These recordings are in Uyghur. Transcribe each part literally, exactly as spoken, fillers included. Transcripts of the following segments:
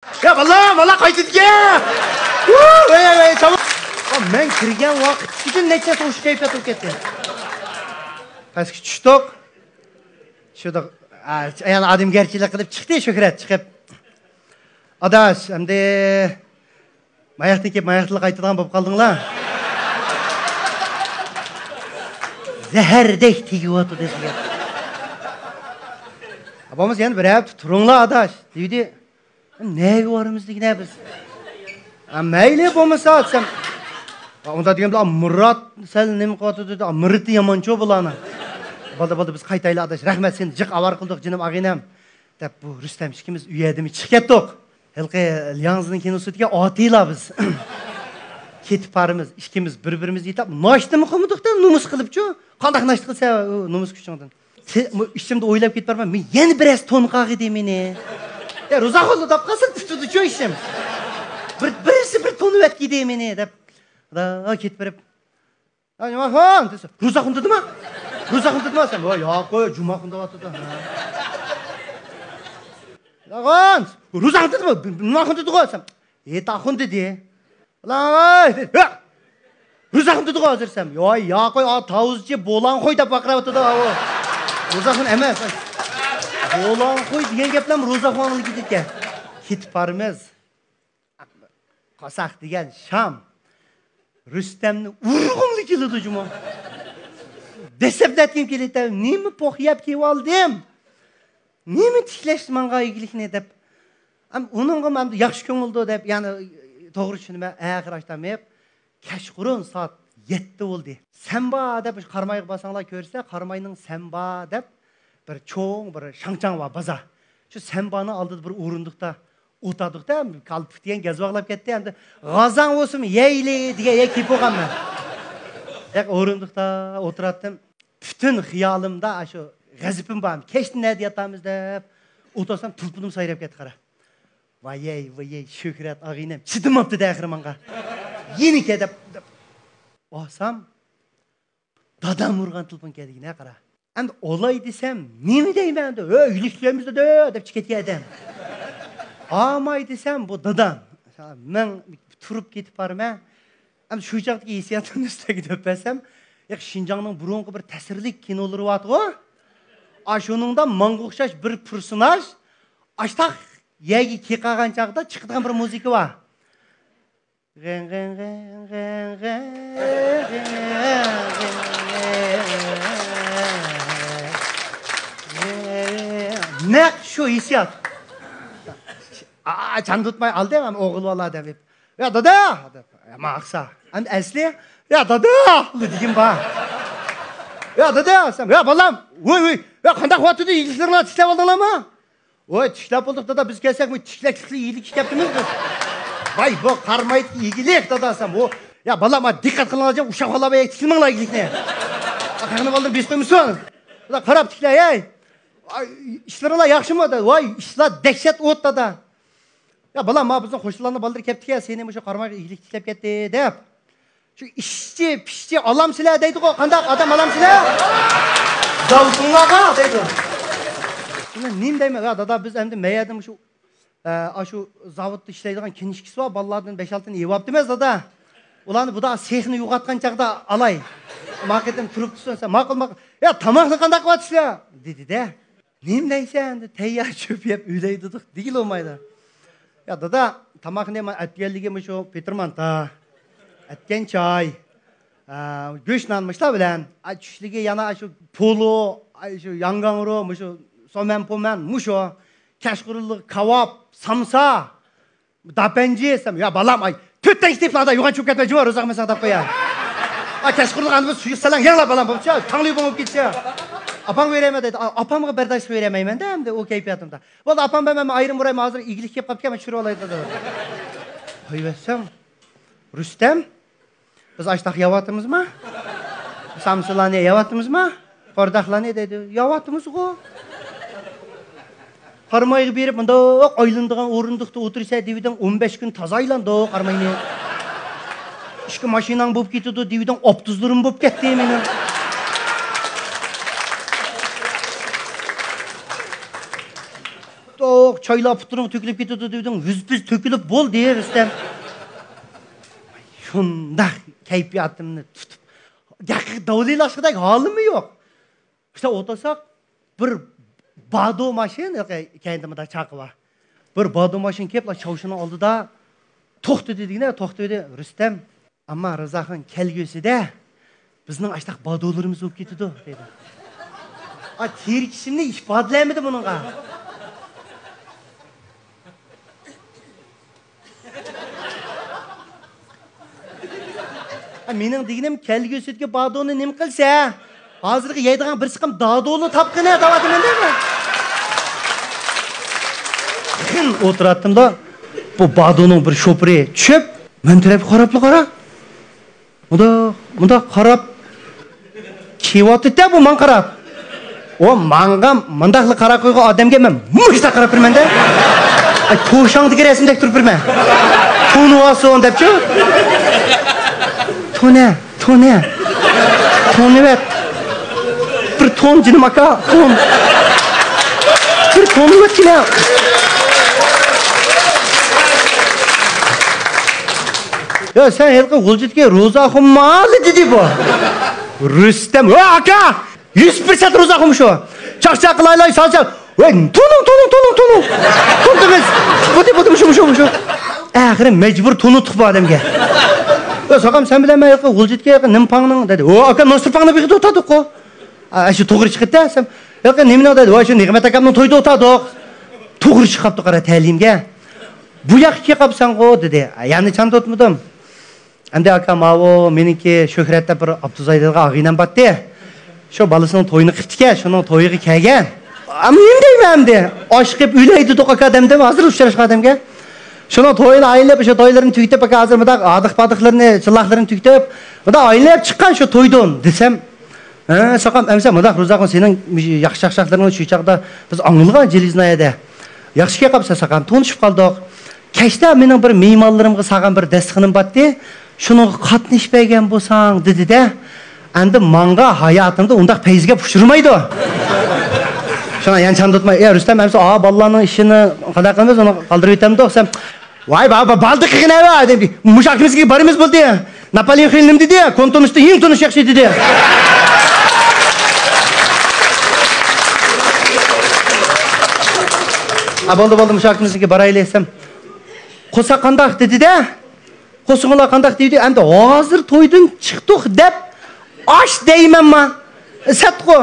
يا بالام، بالا قايتىدىكەن. ۋاي، ۋاي، چاۋ-، مەن كىرگەن ۋاقىتتىكىدىن نەچچە توشۇ كەيپىيات بولۇپ كەتتى. پەسكە چۈشتۇق. شۇنداق، ئا، يەنە ئادەمگەرچىلىك قىلىپ چىقتى شۆھرەت چىقىپ. ئاداش، ئەمدى ماياقتىن كېلىپ ماياقتىلا قايتىدىغان بولۇپ قالدىڭلار. زەھەردەك تېگىۋاتىدۇ سىزگە. بولمىسا يەنە بىر ھەپتە تۇرۇڭلار ئاداش، دېدى. نەگە بارىمىز دېگىنە بىز؟ ھە، مەيلى بولمىسا دېسەم. ھە، ئۇنداق دېگەن بىلەن مۇرات سەل نېمە قىلىۋاتىدۇ دېدى. مۇرىتى يامانچۇ بۇلارنىڭ. بولدى، بولدى، بىز قايتايلى ئاداش. رەھمەت، سېنى جىق ئاۋارە قىلدۇق جېنىم ئاغىنەم. دەپ بۇ رۇستەم ئىككىمىز ئۆيەردىمۇ چىقىپ كەتتۇق. ھېلىقى لياڭزىنىڭ كىنوسىدىكى ئاتىلا بىز. كېتىپ بارىمىز، ئىككىمىز بىر-بىرىمىزنى يېتەپ، ناشتىمۇ قىلمىدۇق-دە، نومۇس قىلىپچۇ. قانداق ناشتا قىلسا، ئۇ نومۇس كۈچۈڭدىن. سى-، مۇ-، ئىچىمدە ئويلاپ كېتىپ بارىمەن، مەن يەنە بىرەرسى تونۇقاغىدى مېنى. يا، روزاخۇندا دەپ قالسا، پۈتىدىچۇ ئىشىم. بىر، بىرسى بىر تونۇۋەتكىدى مېنى، دەپ. دا، كېتىپ بېرىپ. يا، جۇماخۇن دېسە، روزاخۇن دېدىما؟ روزاخۇن دېدىما دېسەم، ۋاي، ياق، جۇماخۇن دەۋاتىدۇ. ھە. روزاخۇن، روزاخۇن دېدىما؟ نېماخۇن دېدىغۇ دېسەم، ھېيتاخۇن دېدى. ۋاي، ھە! روزاخۇن دېدىغۇ ھازىر دېسەم، ۋاي، ياق، قوي، ئا، تاۋۇزچى بولانخوي دەپ ۋارقىراۋاتىدۇ، ئاۋۇ. روزاخۇن ئەمەس. بولانخوي دېگەن گەپلەرمۇ روزاخۇنغا كېتىدىكەن. كېتىپ بارىمىز. قاساق دېگەن شام. رۇستەمنى ئۇرغۇملا كېلىدۇ جۇمۇ. دەسسەپلەتكۈم كېلىدۇ. نېمە پوخ يەپ كېلىۋالدىم؟ نېمە تىكلەشتى ماڭا ئىگىلىكنى دەپ. ئەم، ئۇنىڭغا مەن ياخشى كۆڭۈلدۇ دەپ، يەنى توغرا چۈشىنىمەن. ئاخىر ئاشتان مېيىپ، كەچقۇرۇن سائەت يەتتە بولدى. سەمبا دەپ قارامايغا بارساڭلار كۆرسە، قاراماينىڭ سەمبا دەپ بىر چوڭ بىر شاڭچاڭ بار، بازار. شۇ سەمبانىڭ ئالدىدا بىر ئورۇندۇقتا ئولتۇردۇق-دە، كالپۇك دېگەن گەزۋاغلاپ كەتتى. ئەمدى غازاڭ بولسىمۇ يەيلى دېگەن يەپ كېلىپ بولغانمەن. ياق، ئورۇندۇقتا ئولتۇراتتىم. پۈتۈن خىيالىمدا ئاشۇ غەزىپىم بار. كەچتە نەدە ياتامىز دەپ ئولتۇرسام، تېلېفونۇم سايراپ كەتتى، قارا. ۋايەي، ۋايەي، شۆھرەت ئاغىنەم چىدىماپتۇ-دە ئاخىرى ماڭا. يېنىكە دەپ، دەپ. بارسام، دادام ئۇرغان تېلېفون كەلگىنە قارا. ئەمدى ئالاي دېسەم، نېمە دەيمەن ئەمدى؟ ھۆ، ئىگىلىك تىكلەيمىز دېدى، دەپ چىقىپ كەتكەن ئادەم. ئالماي دېسەم، بۇ دادام. مەن تۇرۇپ كېتىپ بارىمەن. ئەمدى شۇ چاغدىكى ھېسسىياتىمنى سىلەرگە دەپ بەرسەم، ياق، شىنجاڭنىڭ بۇرۇنقى بىر تەسىرلىك كىنولىرى بارتىغۇ؟ ئاشۇنىڭدا ماڭغا ئوخشاش بىر پېرسوناژ ئاشتاق يەرگە كېقىغان چاغدا چىقىدىغان بىر مۇزىكا بار. غەڭ، غەڭ، غەڭ، غەڭ، غەڭ. نەق شۇ ھېسسىيات. ئا، چاندۇتماي ئالدىم، ئەمما ئوغۇل بالا دەپ. يا دادا! دەپ، يا ماقسا. ئەمدى ئەسلى، يا دادا! دېگىن بار. يا دادا! دېسەم، يا بالام! ۋوي، ۋوي! يا قانداق قىلىۋاتىدۇ؟ ئىگىلىكلىرىڭلار تىكلەپ ئالدىڭلارمۇ؟ ۋوي، تىكلەپ بولدۇق دادا، بىز كەلسەكمۇ تىكلەكلىكلىك ئىگىلىككە كەپتىمىز بىز. ۋاي، بۇ قارامايدىكى ئىگىلىك دادا دېسەم، ئۇ، يا بالام، دىققەت قىلىڭلار، ئۇششاق بالىلار بەك تىكلىمەڭلار ئىگىلىكنى. قېنى بالدۇر بېسىپ قويمىسۇن. قاراپ تىكلەي، ھەي. ئىشلىرىڭلار ياخشىمۇ؟ دادا، ۋاي، ئىشلار دەھشەت ئوت دادا. يا بالام، ما بىزنىڭ قوشنىلارنىڭ بالىلىرى كەپتىكەن، سېنى مۇشۇ قارامايغا ئىگىلىك تىكلەپ كەتتى دەپ. شۇ ئىشچى، پىشچى ئالامسىلەر دەيدىغۇ، قانداق ئادەم ئالامسىلەر؟ زاۋۇتۇڭلارغا دەيدۇ. شۇنى نېمە دەيمەن؟ يا دادا، بىز ئەمدى مەيەردىن مۇشۇ، ئە، ئاشۇ زاۋۇتتا ئىشلەيدىغان كىنىشكىسى بار، بالىلاردىن بەش-ئالتىنى ئېۋاپتىمىز دادا. ئۇلارنى بۇدا سېخنى يوقاتقان چاغدا ئالاي. ما قېتىم تۇرۇپ تۇرسۇن، ماقۇل، ماقۇل. يا تاماقنى قانداق قىلىۋاتىسىلەر؟ دېدى-دە. نېمە دەيسەن؟ تەييار چۆپ يەپ ئۆلەيدۇق دېگىلى بولمايدۇ. يا دادا، تاماقنى مانا ئەتكەنلىكى مۇشۇ پېتىرمانتا، ئەتكەن چاي، ئا، گۆش نان مۇشۇلار بىلەن. ئا، چۈشلۈكى يەنە شۇ پولۇ، ئا، شۇ ياڭگاڭرو، مۇشۇ سومەن پومەن، مۇشۇ. كەچقۇرۇنلۇق كاۋاپ، سامسا. داپەنجى دېسەم، يا بالام، ئاي، تۆتتىن ئىككى تېپىلاردا يوغان چۈشۈپ كەتمەي جۇمۇ روزاق مېساق دەپ قويا. ئا، كەچقۇرۇنلۇق ئاندىن سۇيۇق سەلەڭ يەڭلا بالام بولۇپچۇ، تاڭلى بولۇپ كېتىچۇ. ئاپام بېرەيمۇ دەيدۇ. ئا، ئاپامغا بەرداشلىق بېرەلمەيمەن-دە ئەمدى ئۇ كەيپىياتىمدا. بولدى، ئاپام بەرمەيمەن، ئايرىم ئۇرايمەن، ھازىر ئىگىلىك كېلىپ قاپتىكەن، مەن چۈشۈرۈۋالاي دەپ. قويۇۋەتسەم، رۇستەم، بىز ئاشتاق يەۋاتىمىزما؟ سامسىلارنى يەۋاتىمىزما؟ قورداقلارنى دەيدۇ. يەۋاتىمىزغۇ. قارامايغا بېرىپ، مۇنداق ئايلىنىدىغان ئورۇندۇقتا ئولتۇرسا دېۋىدىڭ، ئون بەش كۈن تازا ئايلاندۇق قاراماينى. ئىككى ماشىناڭ بولۇپ كېتىدۇ دېۋىدىڭ، ئاپتوزلىرىم بولۇپ كەتتى مېنىڭ. توق پەيلا پۇتلىرىڭ تۆكۈلۈپ كېتىدۇ دېدىڭ، ۋىز-پىز تۆكۈلۈپ بولدى، رۇستەم. شۇنداق كەيپىياتىمنى تۇتۇپ، ھەقىقىي داۋلىلاشقۇدەك ھالىمۇ يوق. ئىشتە ئولتۇرساق، بىر بادو ماشىنا، كەينىدە مۇنداق چاقى بار. بىر بادو ماشىنا كېلىپ، چاۋشىنىڭ ئالدىدا توختىدى دېگىنە، توختىدى. رۇستەم، ئەمما رىزاخان كەلگۈسىدە بىزنىڭ ئاشتاق بادولىرىمىز بولۇپ كېتىدۇ، دېدى. ئا، تېرىكىشىمنى ئىپادىلەيمىدى بۇنىڭغا. ئا، مېنىڭ دېگىنىم، كەلگۈسىدىكى بادونى نېمە قىلسا، ھازىرقى يەيدىغان بىر سىقىم دادونى تاپقىنە دەۋاتىمەن دەيمەن. خېلى ئولتۇراتتىمدا، بۇ بادونىڭ بىر شوپۇرى چۈشۈپ، مەن تەرەپكە قاراپلا قارا. مۇنداق، مۇنداق قاراپ كېلىۋاتىدۇ-دە بۇ ماڭا قاراپ. ئۇ ماڭغا مۇنداقلا قاراپ قويغان ئادەمگە مەن مۇشتاق قاراپ تۇرىمەن-دە. ئاي، توشاڭدىكى رەسىمدەك تۇرۇپ تۇرىمەن. تونۇۋالسۇن دەپچۇ. تونە، تونە. تونۇۋەت. بىر تون جېنىم ئاكا، تون. بىر تونۇۋەتكىنە. يا، سەن ھېلىقى غۇلجىدىكى روزاخۇنمۇ دېدى بۇ. رۇستەم، ۋە ئاكا! يۈز پىرسەنت روزاخۇن شۇ. چاقچاق قىلايلاي سالچاق. ۋەي، تونۇڭ، تونۇڭ، تونۇڭ، تونۇڭ. تونۇڭ. بۇدى، بۇدى، مۇشۇ، مۇشۇ، مۇشۇ. ئاخىرى مەجبۇر تونۇتتۇق بۇ ئادەمگە. ۋە ساقام، سەن بىلەن مەن ھېلىقى غۇلجىدىكى نېمە پاڭنىڭ دېدى. ۋە ئاكا، ناستۇر پاڭنى بېقىدۇ ئوتادۇققۇ. ئا، شۇ توغرا چىقىپتۇ دېسەم، ياق، نېمىنىڭ دېدى، ۋاي، شۇ نېغمەت ئاكامنىڭ تويىدا ئوتادۇق. توغرا چىقىپتۇ، قارا، تەلىيىمگە. بۇ ياققا كېلىپ قاپسەنغۇ دېدى. يەنە چاندۇرتمىدىم. ئەمدى ئاكا، ماۋۇ مېنىڭكى شۆھرەت دەپ بىر ئابدۇزاي دەيدىغان ئاغىنەم بارتتى. شۇ بالىسىنىڭ تويىنى قىپتىكەن، شۇنىڭ تويىغا كەلگەن. ئا، نېمە دەيمەن ئەمدى؟ ئاشىق قىلىپ ئۆيلەيدۇ ئاكا دەمدىم، ھازىر ئۇچراشقان ئادەمگە. شۇنىڭ تويىنى ئايلىنىپ، شۇ تويلىرىنى تۈگىتىپ، ئاكا، ھازىر مۇنداق ھادىق-پادىقلىرىنى، چىللاقلىرىنى تۈگىتىپ، مۇنداق ئايلىنىپ چىققان شۇ تويدىن دېسەم، ھە، ساقام، ئەمسە مۇنداق، روزاخۇن، سېنىڭ ياخشى چاقچاقلىرىڭنى شۇ چاغدا بىز ئاڭلىغان جىلىزنايەدە. ياخشى كەپ قاپسەن، ساقام، تونۇشۇپ قالدۇق. كەچتە مېنىڭ بىر مېھمانلىرىمغا سالغان بىر دەستىخىنىم بارتتى. شۇنىڭغا قاتنىشىپ بەرگەن بولساڭ، دېدى-دە. ئەمدى ماڭا ھاياتىمدا ئۇنداق پەيزىگە ئۇچرىمايدۇ. شۇڭا يەنە چاندۇرتماي، ئە، رۇستەم، ئەمسە، ئا، بالىلارنىڭ ئىشىنى قانداق قىلىمىز، ئۇنى قالدۇرۇپ ئۆتەمدۇق دېسەم، ۋاي، با-، با-، بالدى قىلغىن ئەۋە، دېدى. مۇشۇ ئاكىمىزگە بارىمىز بولدى. ناپالېئون خىل نېمە دېدى؟ كونتونۇشتا يېڭى تونۇش ياخشى دېدى. ھە، بولدى، بولدى، مۇشۇ ئاكىمىزنىڭكىگە بارايلى دېسەم، قورساق قانداق دېدى-دە. قورسىقىڭلار قانداق دېدى؟ ئەمدى ھازىر تويدىن چىقتۇق دەپ ئاش دەيمەنما؟ سەتقۇ.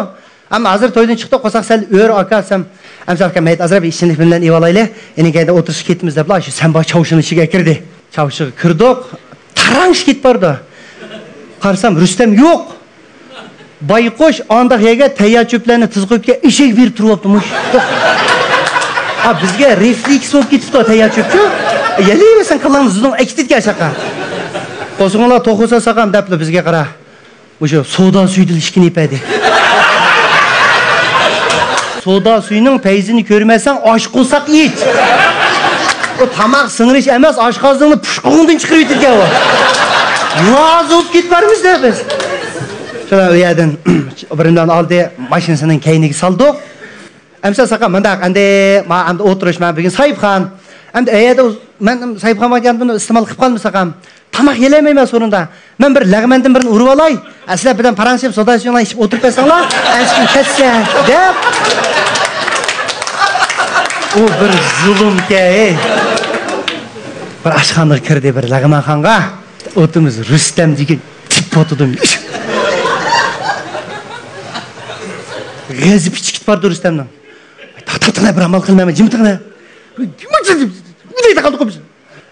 ئەمما ھازىر تويدىن چىقتۇق، قورساق سەل ئۆر ئاكا دېسەم، ئەمسە ئاكا، مەيت ئازراق بىر ئىچىملىك بىلەن ئېۋالايلى، ئېنىڭ كەينىدە ئولتۇرۇشقا كېتىمىز دەپلا شۇ سەنبا چاۋشىنىڭ ئىچىگە كىردى. چاۋشىغا كىردۇق، تاراڭشىپ كېتىپ بارىدۇ. قارىسام، رۇستەم يوق. بايقۇش ئانداق يەرگە تەييار چۆپلەرنى تىزغا قويۇپ كەل، ئېشەك بېرىپ تۇرۇۋاپتۇ مۇشۇ. ھا، بىزگە رېفلېكس بولۇپ كېتىپتۇ تەييار چۆپچۇ. يەلەيمىسەن، كاللاڭنى زۇدۇڭ ئەكېتىدىكەن شاقا. قورسىقىڭلار توق بولسا ساقام دەپلا بىزگە قارا. مۇشۇ سودا سۈيىدىلا ئىككىنى يېپەيدى. سودا سۈيىنىڭ پەيزىنى كۆرمەسەڭ، ئاچ قورساق ئىچ. ئۇ تاماق سىڭىرىش ئەمەس، ئاشقازىنىڭنى پۇشقۇغۇڭدىن چىقىرىۋېتىدىكەن ئۇ. لازا بولۇپ كېتىپ بارىمىز-دە بىز. شۇنداق ئۇ يەردىن بىرىملەرنى ئالدى، ماشىنىسىنىڭ كەينىگە سالدۇق. ئەمسە ساقام مۇنداق، ئەمدى ما ئەمدى ئولتۇرۇش، مەن بۈگۈن ساھىبخان. ئەمدى ئەيەردە مەن ساھىبخان باركەن، بۇنى ئىستېمال قىلىپ قالمىساقام. تاماق يېلەيمەن مەن سورۇندا. مەن بىر لەغمەندىن بىرنى ئۇرۇپ ئالاي. ئە، سىلەر بىردەم پاراڭشىپ سودا سۈيىڭلارنى ئىچىپ ئولتۇرۇپ بەرسەڭلار، ئەنسىكىم كەتسە، دەپ. ئۇ بىر زۇلۇمكەن، ھەي. بىر ئاشخانىغا كىردى، بىر لەغمەنخانىغا. ئوتىمىز رۇستەم دېگەن تىپ ئوتىدىم. غەزىپى چىقىپ بارىدۇ رۇستەمنىڭ. تاق، تاق، تاق، بىر ئامال قىلمايمەن، جىم تۇرۇڭ.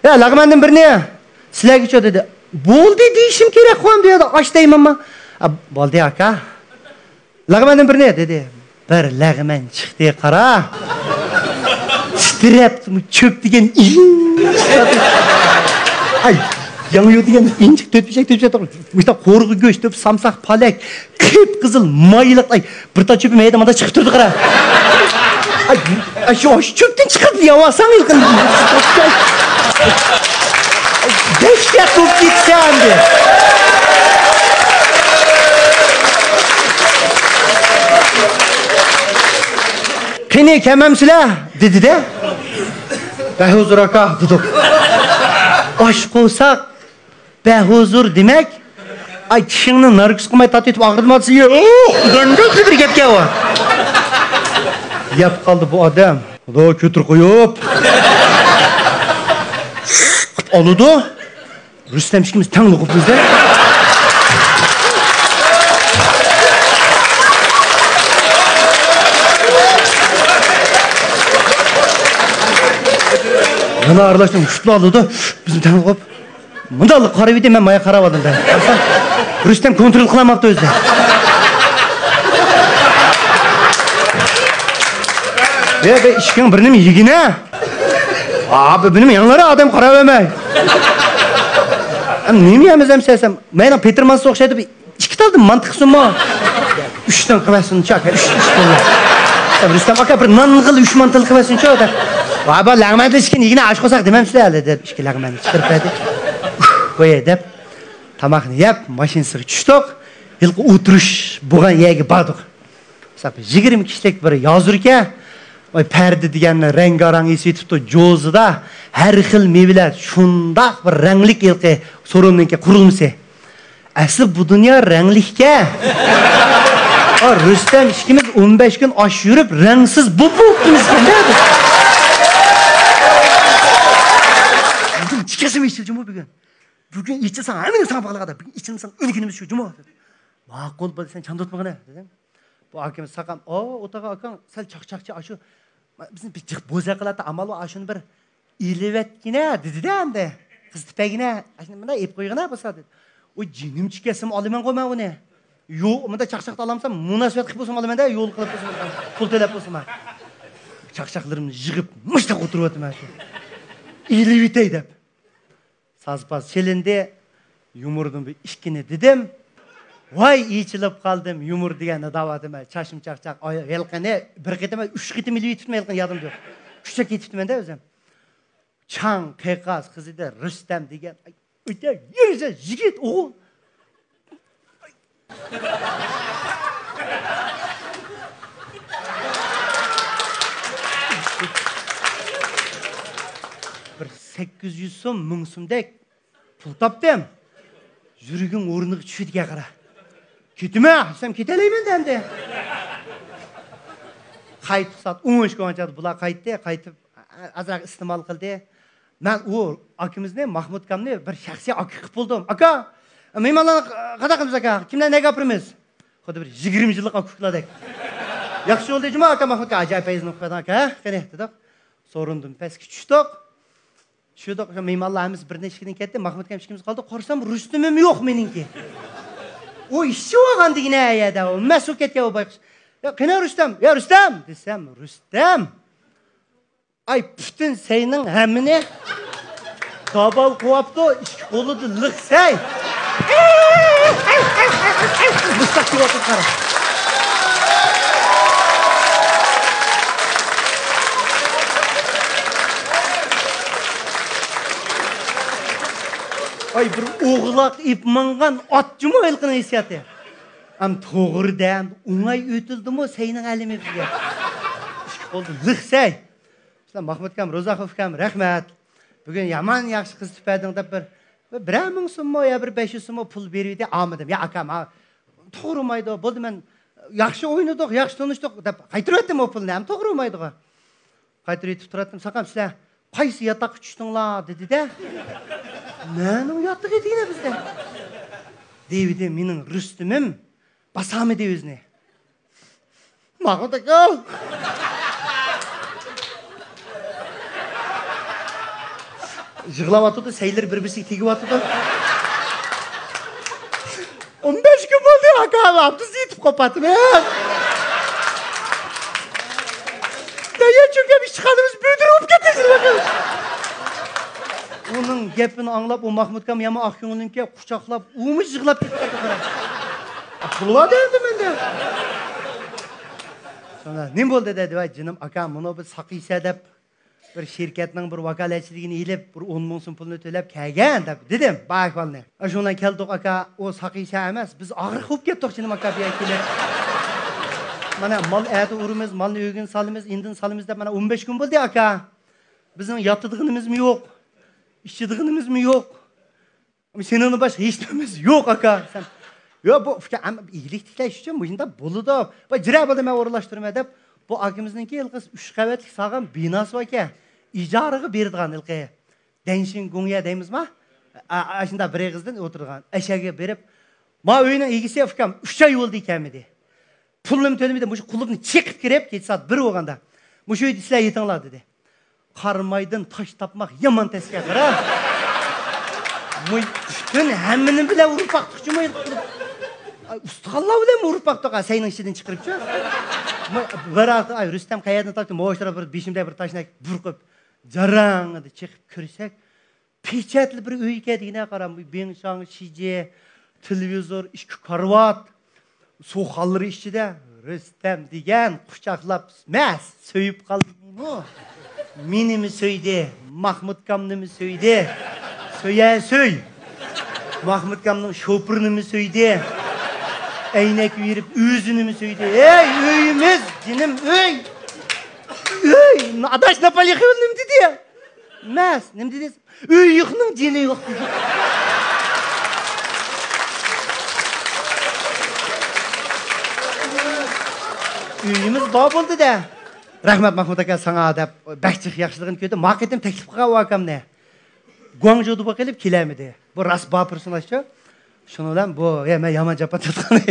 يا، لەغمەندىن بىرنى سىلەرگىچۇ دېدى. بولدى دېيىشىم كېرەك، قۇۋان بۇ يەردە ئاش دەيمەنما؟ ئا، بولدى ئاكا. لەغمەندىن بىرنى دېدى. بىر لەغمەن چىقتى، قارا. تىترەپ، چۆپ دېگەن ئىنچىكە. ئاي، ياڭيۇ دېگەن ئىنچىكە تۆت پىشەك، تۆت پىشەك. مۇشتا قورغا گۆش، تۆپ سامساق، پالەك، قىپقىزىل مايلىق. ئاي، بىر تال چۆپى مەيدە مادا چىقىپ تۇردى، قارا. ئاي، ئاي، شۇ، شۇ چۆپتىن چىقىرىپ يەۋالساڭ ھېلىقىنى. دەھشەت بولۇپ كېتىسەن ئەمدى. قېنى، كەم ئەمسىلەر؟ دېدى-دە. بەھۇزۇر ئاكا دېدۇق. ئاچ قورساق بەھۇزۇر دېمەك، ئاي، چىشىڭنى ناركوز قىلماي تارتىۋېتىپ ئاغرىتمايسەن، يوق دېگەن بىر گەپكەن ئۇ. يەپ قالدى بۇ ئادەم. خۇدا كۆتۈر قويۇپ. ئالىدۇ. رۇستەم ئىككىمىز تەڭلا قوپمىز-دە. يەنە ئارىلاشتىم، شۇتلا ئالىدۇ. بىزمۇ تەڭلا قوپ. مۇنداقلا قاراۋىدى، مەن مايا قاراۋالدىم-دە. قارىسام، رۇستەم كونترول قىلالماپتۇ ئۆزى. يا، بىر ئىشىكىڭ بىرنېمە يېگىنە. ئا، بىر بىنىم ياڭلىرى ئادەم قاراۋەرمەي. ئەم، نېمە يەمىز ئەمسە دېسەم، مېنىڭ پېتىر مانتىسى ئوخشايدۇ، بىر ئىككى تال مانتا قىلسۇنمۇ؟ ئۈچتىن قىلىۋەرسۇنچۇ ئاكا، ئۈچ، ئۈچ تال. دەپ رۇستەم ئاكا، بىر نانغىلا ئۈچ مانتىلىق قىلىۋەرسۇنچۇ دەپ. ۋاي، بۇ لەڭمەن تېشىكىنى يېگىنە ئاش قورساق دېمەمسىلەر ھېلى دەپ، ئىككى لەڭمەننى چىقىرىپ بەردى. قوياي دەپ، تاماقنى يەپ، ماشىنىسىغا چۈشتۇق. ھېلىقى ئولتۇرۇش بولغان يەرگە باردۇق. مىسال، يىگىرمە كىشىلىك بىر يازۇركەن، ۋاي، پەردە دېگەننى رەڭگارەڭ ئېسىۋېتىپتۇ، جوزىدا ھەر خىل مېۋىلەر، شۇنداق بىر رەڭلىك ھېلىقى سورۇننىڭكى قۇرۇلمىسى. ئەسلى بۇ دۇنيا رەڭلىككەن. ئا، رۇستەم ئىككىمىز ئون بەش كۈن ئاش يۈرۈپ، رەڭسىز بولۇپ بولۇپتىمىزكەن-دە. بۈگۈن چىقىسىمۇ ئىچىلدى جۇمۇ بۈگۈن. بۈگۈن ئىچىلسەڭ ھەممىنى ساڭا باغلىغان، بۈگۈن ئىچىلمىسەڭ ئۆلگىنىمىز شۇ جۇمۇ. ماقۇل بولدى، سەن چاندۇرتمىغىنە دېدىم. بۇ ئاكىمىز ساقام، ئو، ئولتۇرغان ئاكاڭ سەل چاقچاقچى ئاشۇ. بىزنى بىر جىق بوزەك قىلاتتى، ئامال بار، ئاشۇنى بىر ئېلىۋەتكىنە دېدى-دە ئەمدى. قىزىتىپ بەرگىنە، ئاشۇنى مۇنداق ئېلىپ قويغىنە بولسا دېدى. ئۇ جېنىم چىقسىمۇ ئالىمەنغۇ مەن ئۇنى. يو، مۇنداق چاقچاقتا ئالامسام، مۇناسىۋەت قىلىپ بولسىمۇ ئالىمەن-دە، يول قىلىپ بولسىمۇ، پۇل تۆلەپ بولسىمۇ. چاقچاقلىرىمنى يىغىپ، مۇشتاق ئولتۇرۇۋاتىمەن شۇ. ئېلىۋېتەي دەپ. ساز-پاز چېلىندى. يۇمۇردىن بىر ئىككىنى دېدىم. ۋاي، ئېچىلىپ قالدىم، يۇمۇر دېگەننى دەۋاتىمەن. چاچىم چاقچاق، ئاي، ھېلىقىنى بىر قېتىم، ئۈچ قېتىم ئېلىۋېتىپتىمەن، ھېلىقىنى يادىمدا يوق. ئۈچ قېتىم ئېلىۋېتىپتىمەن-دە ئۆزۈم. چاڭ قىقاس قىز ئىدى، رۇستەم دېگەن. ئاي، ئۆتە يۈرسە يىگىت ئوغۇل. بىر سەككىز يۈز سوم، مىڭ سومدەك پۇل تاپتىم. يۈرىكىڭ ئورنىغا چۈشىدىكەن قارا. كېتىمەن دېسەم، كېتەلەيمەن-دە ئەمدى. قايتىپ سائەت ئون ئىككى ئون چاغدا بۇلار قايتتى. قايتىپ ئازراق ئىستېمال قىلدى. مەن ئۇ ئاكىمىزنى، ماھمۇت ئاكامنى بىر شەخسىي ئاكا قىلىپ بولدۇم. ئاكا، مېھمانلارنى قانداق قىلىمىز ئاكا؟ كىملەر نەگە ئاپىرىمىز؟ خۇددى بىر يىگىرمە يىللىق ئاكا ئۇكىلاردەك. ياخشى بولدى جۇمۇ ئاكا، ماھمۇت ئاكا، ئاجايىپ پەيزىنى ئوقۇپ قويدۇڭ ئاكا، ھە؟ قېنى، دېدۇق. سورۇندىن پەسكە چۈشتۇق. چۈشتۇق، شۇ مېھمانلار ھەممىسى بىر نەچچە كىشىدىن كەتتى، ماھمۇت ئاكام ئىككىمىز قالدۇق. قارىسام، رۇستىمىم يوق مېنىڭكى. ئۇ ئىششىۋالغان دېگىنە يەردە، ئۇ مەسۇ كەتكەن ئۇ بايقۇش. يا، قېنى رۇستەم؟ يا، رۇستەم! دېسەم، رۇستەم! ئاي، پۈتۈن سەينىڭ ھەممىنى داباۋ قوۋاپتۇ، ئىككى قولىدا لىق سەي. مۇشتاق قىلىۋاتىدۇ، قارا. ئاي، بىر ئوغلاق ئېپ ماڭغان ئات جۇمۇ ھېلىقىنىڭ ھېسسىياتى. ئەم توغرىدە، ئوڭاي ئۆتۈلدىمۇ سەينىڭ ئەلىمى بىزگە. ئىككى قولدا لىق سەي. شۇنداق، ماھمۇت ئاكام، روزاخوف ئاكام، رەھمەت. بۈگۈن يامان ياخشى قىزىتىپ بەردىڭ دەپ بىر، بىر، بىرەر مىڭ سوممۇ يا بىر بەش يۈز سوممۇ پۇل بېرىۋىدى، ئالمىدىم. يا ئاكام، ھا، توغرىمايدۇ، بولدى، مەن ياخشى ئوينىدۇق، ياخشى تونۇشتۇق دەپ قايتۇرۇۋەتتىم ئۇ پۇلنى، ھەم توغرىمايدىغۇ. قايتۇرۇۋېتىپ تۇراتتىم، ساقام، سىلەر قايسى ياتاققا چۈشتۈڭلار دېدى-دە. نەنىڭ ياتىقى دېگىنە بىزدە. دېۋىدى، مېنىڭ رۇستىمىم باسالمىدى ئۆزىنى. ماڭا تاكاو. يىغلاۋاتىدۇ، سەيلىرى بىر-بىرسىگە تېگىۋاتىدۇ. ئون بەش كۈن بولدى، ئاكا، بىز يېتىپ قوپاتىمىز. دەيە چۆكۈپ ئىشخانىمىز بۈدۈر بولۇپ كەتتى. ئۇنىڭ گېپىنى ئاڭلاپ، ئۇ ماھمۇت ئاكام يامان ئاق كۆڭۈلنىڭكى قۇچاقلاپ، ئۇمۇ يىغلاپ كېتىپ قالدى، قارا. پۇل بار دەيدۇ مەندە. سوڭرا، نېمە بولدى دېدى، ۋاي جېنىم ئاكا، مۇنۇ بىر ساقىيسە دەپ، بىر شىركەتنىڭ بىر ۋاكالەتچىلىكىنى ئېلىپ، بىر ئون مىڭ سوم پۇلنى تۆلەپ كەلگەن دەپ دېدىم، بار ئەھۋالنى. ئاشۇ بىلەن كەلدۇق ئاكا، ئۇ ساقىيسە ئەمەس، بىز ئاغرىق بولۇپ كەتتۇق جېنىم ئاكا بۇ يەرگە كېلىپ. مانا مال ئەتە ئۇرىمىز، مالنى ئۆگۈن سالىمىز، ئىندىن سالىمىز دەپ مانا ئون بەش كۈن بولدى ئاكا. بىزنىڭ ياتىدىغىنىمىزمۇ يوق، ئىچىدىغىنىمىزمۇ يوق. سېنىڭدىن باشقا ھېچ نېمىمىز يوق، ئاكا. دېسەم، ياق، بۇ ئۇكا، ئەمما ئىگىلىك تىكلەش ئۈچۈن مۇشۇنداق بولىدۇ. ۋاي، جىرە بولدى، مەن ئورۇنلاشتۇرىمەن دەپ، بۇ ئاكىمىزنىڭكى ھېلىقى ئۈچ قەۋەتلىك سالغان بىناسى باركەن، ئىجارىغا بېرىدىغان ھېلىقى دەنشىن گۇڭيە دەيمىزما؟ ئا-، ئا-، ئاشۇنداق بىر ئېغىزدىن ئولتۇرىدىغان. ئەشەگە بېرىپ، ما ئۆينىڭ ئىگىسى ئۇكام، ئۈچ ئاي بولدى كەلمىدى. پۇلنىمۇ تۆلىمىدى. مۇشۇ قۇلۇپنى چېقىپ كىرىپ، كېچە سائەت بىر بولغاندا، مۇشۇ ئۆيدە سىلەر يېتىڭلار دېدى. قارامايدىن تاش تاپماق يامان تەسكە قارا. مۇ-، پۈتۈن ھەممىنى بىلەن ئۇرۇپ باقتۇقچۇ مۇ-، ئۇستىخانلار بىلەن ئۇرۇپ باقتۇق، ھە، سەينىڭ ئىچىدىن چىقىرىپچۇ. مۇ-، بىر ۋاقىت، ئاي، رۇستەم قەيەردىن تاپتى؟ مۇشۇ بىر بېشىمدا بىر تاشناك بۇرقۇپ، جاراڭ دېدى، چېقىپ كۆرسەك، پېچەتلى بىر ئۆي ئىكەن دېگىنە قارا، بىڭشاڭ شىجى، تېلېۋىزور، ئىككى كارىۋات، سۇخانلىرى ئىچىدە رۇستەم دېگەن قۇچاقلاپ، مەس، سۆيۈپ قالدىمۇ؟ مېنىمۇ سۆيدى، ماخمۇتكامنىمۇ سۆيدى. سۆيە سۆي. ماخمۇتكامنىڭ شوپۇرىنىمۇ سۆيدى. ئەينەك بېرىپ ئۆزىنىمۇ سۆيدى. ھەي، ئۆيىمىز، جېنىم، ئۆي. ئۆي، ئاداش ناپالى خىيول نېمە دېدى؟ مەس، نېمە دېدى؟ ئۆي يوقنىڭ جېنى يوق دېدى. ئۆيىمىز بار بولدى-دە. رەھمەت، ماخمۇت ئاكا، ساڭا دەپ بەك جىق ياخشىلىقىنى كۆردۈم. ما قېتىم تەكلىپ قىلغان ئۇ ئاكامنى. گۇاڭجۇدا بولۇپ قېلىپ كېلەلمىدى. بۇ راست بار پېرسوناژچۇ. شۇنىڭ بىلەن بۇ، ھە، مەن يامان جاپا تارتقان.